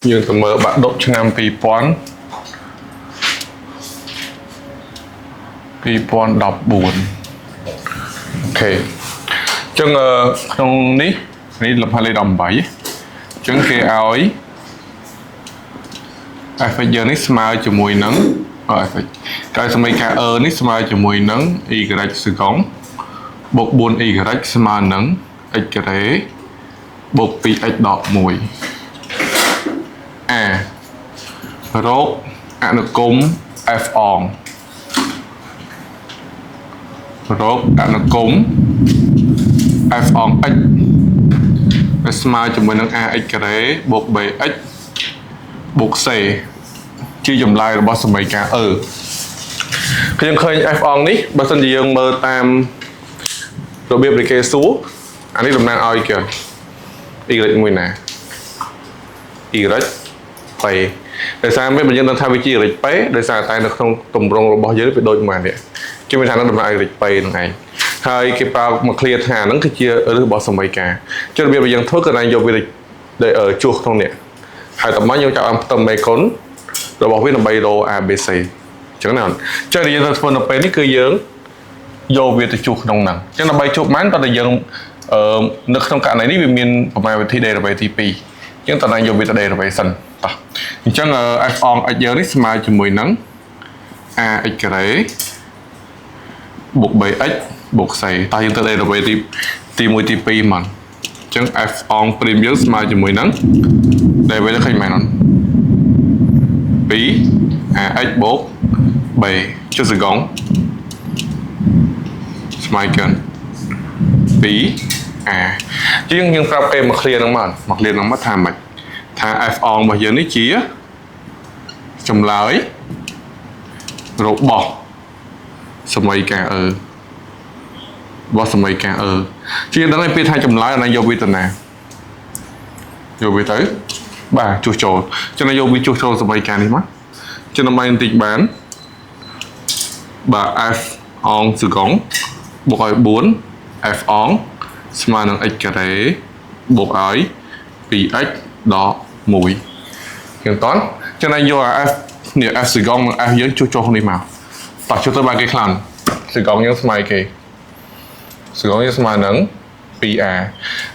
យើងទៅមើលបាក់ដុកឆ្នាំ2000 2014OK អញ្ចឹងអឺក្នុងនេះនេះលំហាត់លេខ18អញ្ចឹងគេឲ្យ fx យើងនេះស្មើជាមួយនឹង fx គេឲ្យសមីការ e នេះស្មើជាមួយនឹង y seconde បូក 4y ស្មើនឹង x ការ៉េបូក 2x ដក1 a រកអនុគម f អងរកអនុគម f អង x ដែលស្មើជាមួយនឹង ax ការ៉េបូក bx បូក c ជាចម្លើយរបស់សមីការ e ខ្ញុំឃើញ f អងនេះបើសិនជាយើងមើលតាមរបៀបដែលគេសួរអានេះតំណាងឲ្យគេ y មួយណា y p ដោយសារមានបើយើងដឹងថាវាជា y p ដោយសារតែនៅក្នុងទម្រង់របស់យើងវាដូចមកនេះគេមានថានឹងតំណាងឲ្យ y p ហ្នឹងឯងហើយគេប្រើមក clear ថាហ្នឹងគឺជាឫសរបស់សមីការចុះរបៀបដែលយើងធ្វើគឺតែយកវាដែលជួសក្នុងនេះហើយតោះមកយើងចាប់អំផ្ទឹមមេគុណរបស់វាដើម្បីរក A B C អញ្ចឹងណាអញ្ចឹងដែលយើងត្រូវធ្វើនៅពេលនេះគឺយើងយកវាទៅជួសក្នុងហ្នឹងអញ្ចឹងដើម្បីជួបបានតើតែយើងអឺនៅក្នុងករណីនេះវាមានប្រមាណវិធី derivative ទី2អញ្ចឹងតើណាយកវាទៅ derivative សិនតោះអញ្ចឹង f អង x យើងនេះស្មើជាមួយនឹង ax ការ៉េបូក bx បូក c តោះយើងទៅ derivative ទី1ទី2មកអញ្ចឹង f អងព្រីមយើងស្មើជាមួយនឹង derivative ឃើញមែនអត់2 ax បូក b ចុះ seconde ស្មើកិន2 a ជាងយើងប្រាប់គេមក clear ហ្នឹងមកមក clear ហ្នឹងមកថាម៉េចថា f អងរបស់យើងនេះជាចម្លើយរបស់សមីការ e របស់សមីការ e ជាងដឹងហើយពេលថាចម្លើយអានេះយកវាទៅណាយកវាទៅបាទជួសចូលចឹងយកវាជួសចូលសមីការនេះមកចឹងដើម្បីបន្តិចបានបាទ f អង seconde បូកឲ្យ4 f អងស្មើនឹង x ការ៉េបូកឲ្យ 2x ដក1ចឹងតន់ចឹងយកអា f នេះ f seconde និង f យើងជួសចូលនេះមកតោះជួសទៅបានគេខ្លាំង seconde យើងស្មើគេ seconde យើងស្មើនឹង 2a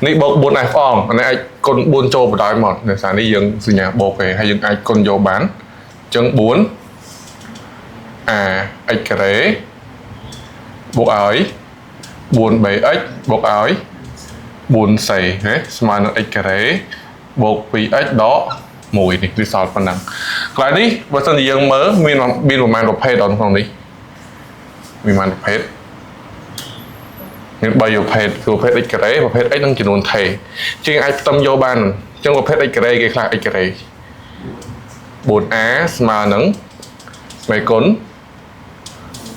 នេះបូក 4f អងអានេះអាចគុណ4ចូលបណ្ដោយមកដោយសារនេះយើងសញ្ញាបូកគេហើយយើងអាចគុណយកបានអញ្ចឹង4 a x ការ៉េបូកឲ្យ 4bx បូកឲ្យ 4c ណាស្មើនឹង x ការ៉េបូក 2x ដក1នេះវាសល់ប៉ុណ្ណឹងកន្លែងនេះបើសិនជាយើងមើលមានមានប្រមាណប្រភេទដល់ក្នុងនេះមានប្រមាណប្រភេទមាន3ប្រភេទគឺប្រភេទ x ការ៉េប្រភេទ x និងចំនួនថេជាងអាចផ្ទឹមយកបានអញ្ចឹងប្រភេទ x ការ៉េគេខ្លះ x ការ៉េ 4a ស្មើនឹងមេគុណ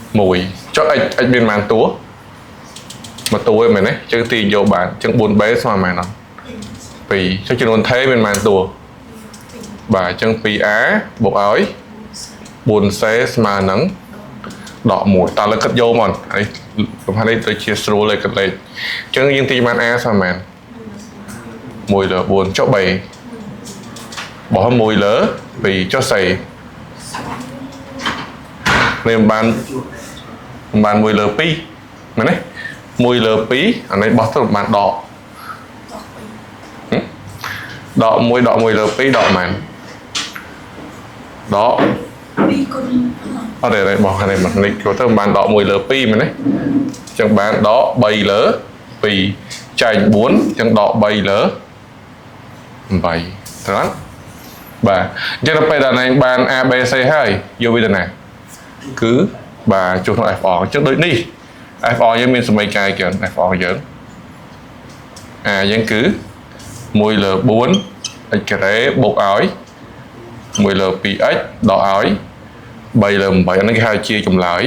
1ចុះ x x មានប៉ុន្មានតួមួយតួឯងមែនទេអញ្ចឹងទាញយកបានអញ្ចឹង 4b ស្មើប៉ុន្មានអត់2ចុះចំនួនថេមានប៉ុន្មានតួបាទអញ្ចឹង 2a បូកឲ្យ 4c ស្មើនឹងដក1តើលើគិតយកមកនេះលំហាត់នេះទៅជាស្រួលលេខគិតលេខអញ្ចឹងយើងទាញបាន a ស្មើប៉ុន្មាន1លើ4ចុះ3បោះ1លើ2ចុះ c នេះមិនបានមិនបាន1លើ2មែនទេ1លើ2អានេះបោះទៅបានដកដក1ដក1លើ2ដកប៉ុន្មានដក 2គុណ អត់ទេបោះនេះមកនេះចូលទៅបានដក1លើ2មែនទេអញ្ចឹងបានដក3លើ2ចែក4អញ្ចឹងដក3លើ8ត្រូវអត់បាទអញ្ចឹងដល់ពេលដែលឯងបាន A B C ហើយយកវាទៅណាគឺបាទជួសក្នុង F អញ្ចឹងដូចនេះ F យើងមានសមីការគេ F យើង A យើងគឺ1លើ4 x ការ៉េបូកឲ្យ1លើ 2x ដកឲ្យ3លើ8អានេះគេហៅជាចម្លើយ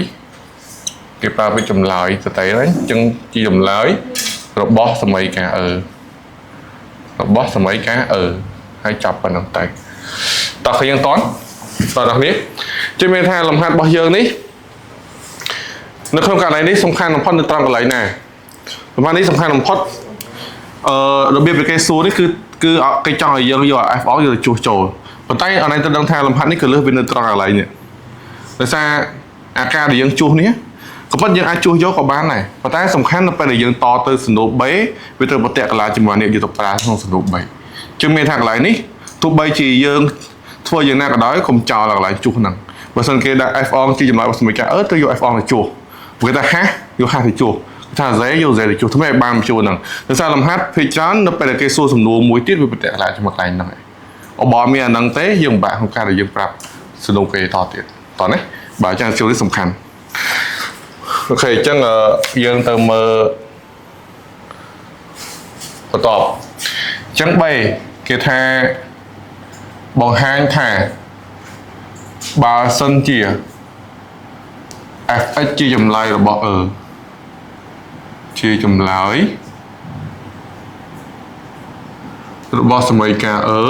គេប្រើពាក្យចម្លើយសតេហ្នឹងអញ្ចឹងជាចម្លើយរបស់សមីការ e របស់សមីការ e ហើយចាប់ប៉ុណ្ណឹងទៅតោះយើងតន់តោះដល់នេះជឿមានថាលំហាត់របស់យើងនេះនៅក្នុងករណីនេះសំខាន់បំផុតនៅត្រង់កន្លែងណាលំហាត់នេះសំខាន់បំផុតអឺរបៀបដែលគេសួរនេះគឺ គឺគេចង់ឲ្យយើងយក f អងយកទៅជួសចូលប៉ុន្តែអនឡាញទៅដឹងថាលំហាត់នេះគឺលើសវានៅត្រង់កន្លែងនេះដោយសារអាការដែលយើងជួសនេះក៏ប៉ុន្តែយើងអាចជួសយកក៏បានដែរប៉ុន្តែសំខាន់នៅពេលដែលយើងតទៅសំណួរ B វាត្រូវប្រតិកលាជាមួយនេះយកទៅប្រើក្នុងសំណួរ B ជឿមានថាកន្លែងនេះទោះបីជាយើងធ្វើយ៉ាងណាក៏ដោយកុំចោលកន្លែងជួសហ្នឹងបើសិនគេដាក់ F អងជាចម្លើយរបស់សមីការអឺទៅយក F អងទៅជួសព្រោះគេថាហាយកហាទៅជួសថា Z យក Z ទៅជួសធ្វើម៉េចឲ្យបានមកជួសហ្នឹងដោយសារលំហាត់ភាគច្រើននៅពេលដែលគេសួរសំណួរមួយទៀតវាប្រតិកលាជាមួយកន្លែងហ្នឹងឯងបើមានអាហ្នឹងទេយើងពិបាកក្នុងការដែលយើងប្រាប់សំណួរគេតទៀតតោះណាបាទអញ្ចឹងជួសនេះសំខាន់OK អញ្ចឹងយើងទៅមើលបន្តអញ្ចឹង3គេថាបង្ហាញថាបើសិនជា fx ជាចម្លើយរបស់ e ជាចម្លើយរបស់សមីការ e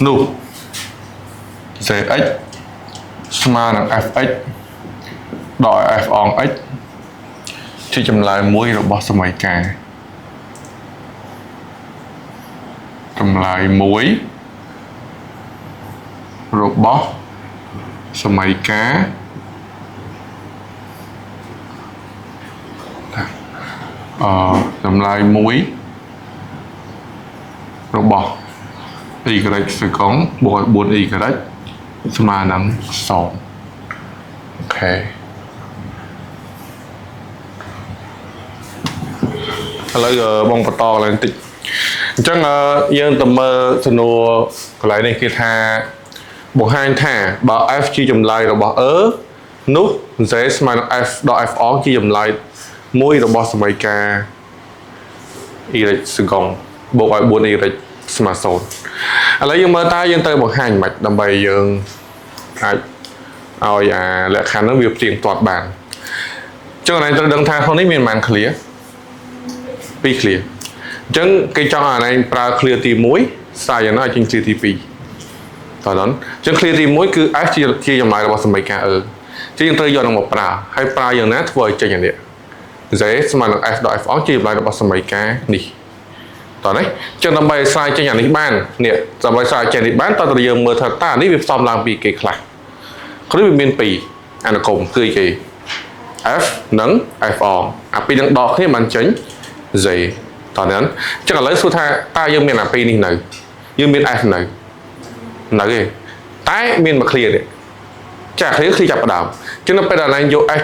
នោះ zx ស្មើនឹង fx ដក f អង x ជាចម្លើយមួយរបស់សមីការចម្លើយមួយរបស់សមីការអឺចម្លើយមួយរបស់ y សេកុងបូកឲ្យ 4y ស្មើនឹង0OK ឥឡូវបងបន្តកន្លែងតិចអញ្ចឹងយើងទៅមើលសំណួរកន្លែងនេះគេថាបង្ហាញថាបើ f ជាចម្លើយរបស់ e នោះ z ស្មើនឹង f ដក f អងជាចម្លើយមួយរបស់សមីការ y សកុងបូកឲ្យ 4y ស្មើ0ឥឡូវយើងមើលតើយើងត្រូវបង្ហាញមិនដើម្បីយើងអាចឲ្យអាលក្ខខណ្ឌហ្នឹងវាផ្ទៀងផ្ទាត់បានអញ្ចឹងឯងត្រូវដឹងថាក្នុងនេះមានប៉ុន្មាន clear 2 clear អញ្ចឹងគេចង់ឲ្យឯងប្រើ clear ទី1ស្រាយយ៉ាងណាឲ្យចេញ clear ទី2តោះដល់អញ្ចឹង clear ទី1គឺ f ជាចម្លើយរបស់សមីការ e អញ្ចឹងយើងត្រូវយកនឹងមកប្រើហើយប្រើយ៉ាងណាធ្វើឲ្យចេញអានេះ z ស្មើនឹង f ដក f អងជាចម្លើយរបស់សមីការនេះតោះនេះអញ្ចឹងដើម្បីស្រាយចេញអានេះបាននេះដើម្បីស្រាយចេញនេះបានតើតើយើងមើលថាតើនេះវាផ្សំឡើងពីគេខ្លះគឺវាមាន2អនុគមគឺគេ f និង f អងអាពីរនឹងដកគ្នាបានចេញ z តោះនេះអញ្ចឹងឥឡូវសួរថាតើយើងមានអាពីរនេះនៅយើងមាន f នៅនៅទេតែមានមួយ clear នេះចា clear គឺចាប់ផ្ដើមអញ្ចឹងនៅពេលដែលឯងយក f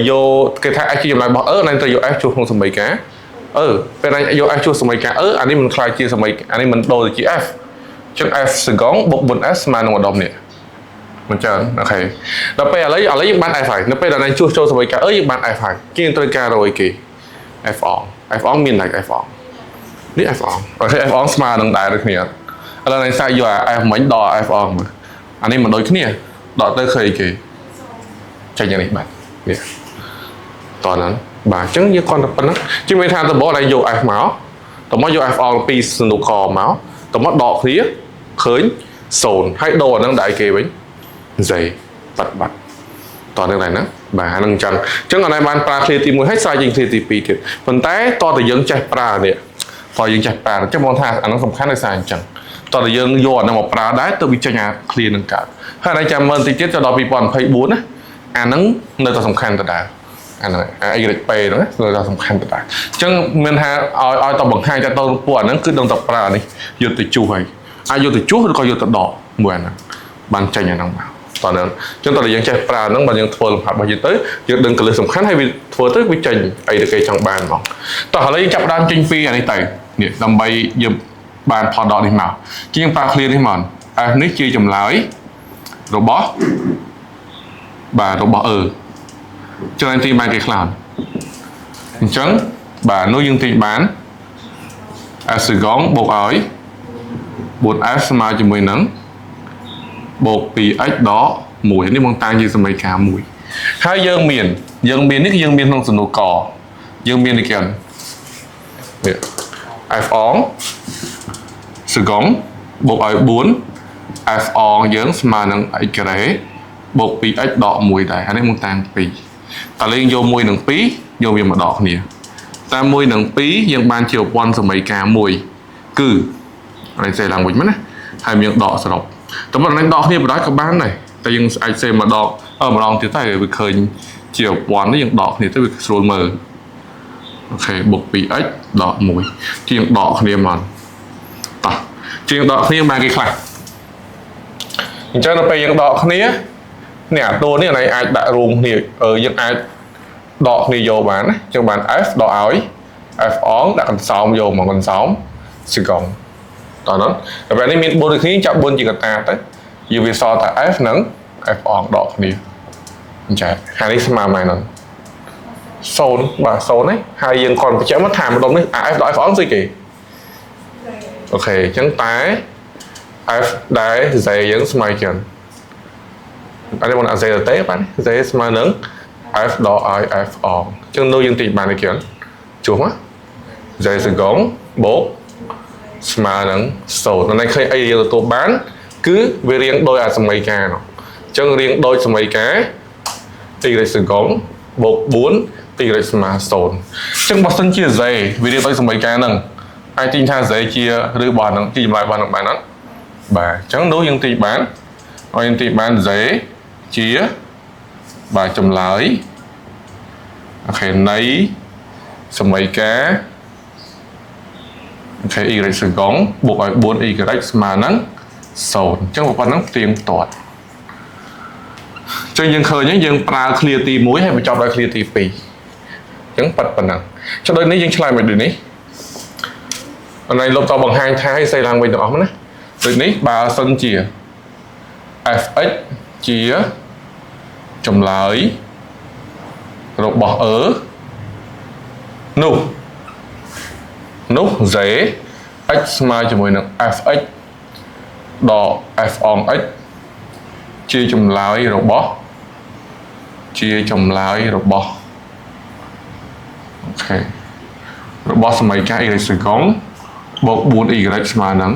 យកគេថា f ជាចម្លើយរបស់ e ឯងត្រូវយក f ជួសក្នុងសមីការអឺពេលឯងយក f ជួសសមីការ e អានេះមិនខ្លាយជាសមីអានេះមិនដូរទៅជា f អញ្ចឹង f សកងបូក 4s ស្មើនឹងម្ដុំនេះមិនចឹង OK ដល់ពេលឥឡូវយើងបាន f ហើយនៅពេលដែលឯងជួសចូលសមីការ e យើងបាន f ហើយគេយើងត្រូវការរកអីគេ f អង f អងមានតែ f អងនេះ f អង OK f អងស្មើនឹងដែរដូចគ្នាឥឡូវឯងសាកយកអា f មិញដល់ f អងមើលអានេះមិនដូចគ្នាដកទៅឃើញគេចេញយ៉ាងនេះបាត់នេះតោះហ្នឹងបាទអញ្ចឹងយើងគ្រាន់តែប៉ុណ្្នឹងជិះមានថាដំបូងឯងយក f មកតមកយក f អងពីសនុកមកតមកដកគ្នាឃើញ0ហើយដូរអាហ្នឹងដាក់ឲ្យគេវិញ z បាត់បាត់តោះនឹងដែរណាបាទអាហ្នឹងអញ្ចឹងអញ្ចឹងអនឡាញបានប្រើ clear ទី1ហើយស្រាយជាង clear ទី2ទៀតប៉ុន្តែតោះតែយើងចេះប្រើនេះតោះយើងចេះប្រើអញ្ចឹងបងថាអាហ្នឹងសំខាន់ដោយសារអញ្ចឹងតោះតែយើងយកអាហ្នឹងមកប្រើដែរទៅវាចេញអា clear នឹងកើតហើយអានេះចាំមើលបន្តិចទៀតទៅដល់2024ណាអាហ្នឹងនៅតែសំខាន់ដដែលអាហ្នឹងអា YP ហ្នឹងនៅតែសំខាន់ដដែលអញ្ចឹងមានថាឲ្យតបង្ហាញតទៅពួកអាហ្នឹងគឺដឹងតែប្រើនេះយកទៅជួសហើយអាចយកទៅជួសឬក៏យកទៅដកមួយអាហ្នឹងបានចេញអាហ្នឹងមកតោះហ្នឹងអញ្ចឹងតើយើងចេះប្រើហ្នឹងបើយើងធ្វើលំហាត់របស់យើងទៅយើងដឹងកលឹះសំខាន់ហើយវាធ្វើទៅវាចេញអីដែលគេចង់បានហ្មងតោះឥឡូវយើងចាប់ផ្ដើមចេញពីអានេះទៅនេះដើម្បីយើងបានផលដកនេះមកជាងប្រើ clear នេះមក F នេះជាចម្លើយរបស់បាទរបស់ E ច្រើនទីបានគេខ្លះអញ្ចឹងបាទនោះយើងទាញបាន S សកងបូកឲ្យ 4S ស្មើជាមួយនឹងបូក 2x ដក1នេះបងតាំងជាសមីការមួយហើយយើងមាននេះគឺយើងមានក្នុងសំណួរកយើងមាននេះគេនេះ f អងសកងបូកឲ្យ4 f អងយើងស្មើនឹង x ការ៉េបូក 2x ដក1ដែរអានេះមកតាំង2តើលេងយក1និង2យកវាមកដកគ្នា តាម1និង2យើងបានជាប្រព័ន្ធសមីការមួយគឺអីសេឡើងវិញមកណាហើយយើងដកសរុបតែបើនឹងដកគ្នាបណ្ដោយក៏បានដែរតែយើងអាចសេមកដកម្ដងទៀតទៅវាឃើញជាប្រព័ន្ធនេះយើងដកគ្នាទៅវាស្រួលមើលអូខេបុក 2x ដក1ជាងដកគ្នាមកតោះជាងដកគ្នាបានគេខ្លះអញ្ចឹងដល់ពេលយើងដកគ្នានេះអាតួនេះអាចដាក់រួមគ្នាយើងអាចដកគ្នាយកបានណាអញ្ចឹងបាន f ដកឲ្យ f អងដាក់កន្សោមយកមកកន្សោមសកងតោះនោះដល់ពេលនេះមាន4ដូចគ្នាចាប់4ជាកតាទៅយើងវាសល់តែ f និង f អងដកគ្នាអញ្ចឹងហើយនេះស្មើម៉ែនោះ0បាទ0ហ្នឹងហើយយើងគ្រាន់បញ្ជាក់មកថាម្ដុំនេះ f ដល់ f អងស្អីគេអូខេអញ្ចឹងតែ f ដែល z យើងស្មើជាងអត់ទេមក z ទៅទេបាទ z ស្មើនឹង f ដកឲ្យ f អងអញ្ចឹងនោះយើងទាញបាននេះគេជួសមក z សកងបូកស្មើនឹង0នៅឃើញអីយើងទទួលបានគឺវារៀងដោយអាសមីការនោះអញ្ចឹងរៀងដោយសមីការ y សកងបូក4 y ស្មើ0អញ្ចឹងបើសិនជា z វារៀងដោយសមីការហ្នឹងអាចទាញថា z ជាឬរបស់ហ្នឹងជាចម្លើយរបស់ហ្នឹងបានអត់បាទអញ្ចឹងនោះយើងទាញបានឲ្យយើងទាញបាន z ជាបាទចម្លើយអូខេនៃសមីការអូខេ y សកងបូកឲ្យ 4y ស្មើនឹង0អញ្ចឹងប៉ុណ្ណឹងផ្ទៀងផ្ទាត់អញ្ចឹងយើងឃើញយើងប្រើ clear ទី1ហើយបញ្ចប់ដោយ clear ទី2អញ្ចឹងប៉ិតប៉ុណ្ណឹងចុះដូចនេះយើងឆ្លើយមកដូចនេះអនឡាញលុបតបង្ហាញថាឲ្យសេឡើងវិញទាំងអស់ណាដូចនេះបើសិនជា fx ជាចម្លើយរបស់ e នោះនោះ z x ស្មើជាមួយនឹង fx ដក f អង x ជាចម្លើយរបស់ជាចម្លើយរបស់អូខេរបស់សមីការ y សកងបូក 4y ស្មើនឹង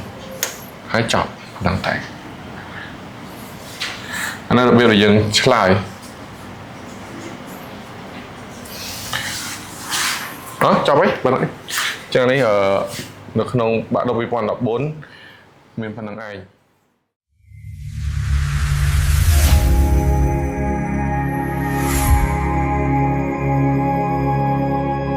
0ហើយចប់ដល់តែអានេះរបៀបដែលយើងឆ្លើយអ៎ចប់ហើយបាទចឹងនេះនៅក្នុងបាក់ឌុប2014មានប៉ុណ្្នឹងឯង។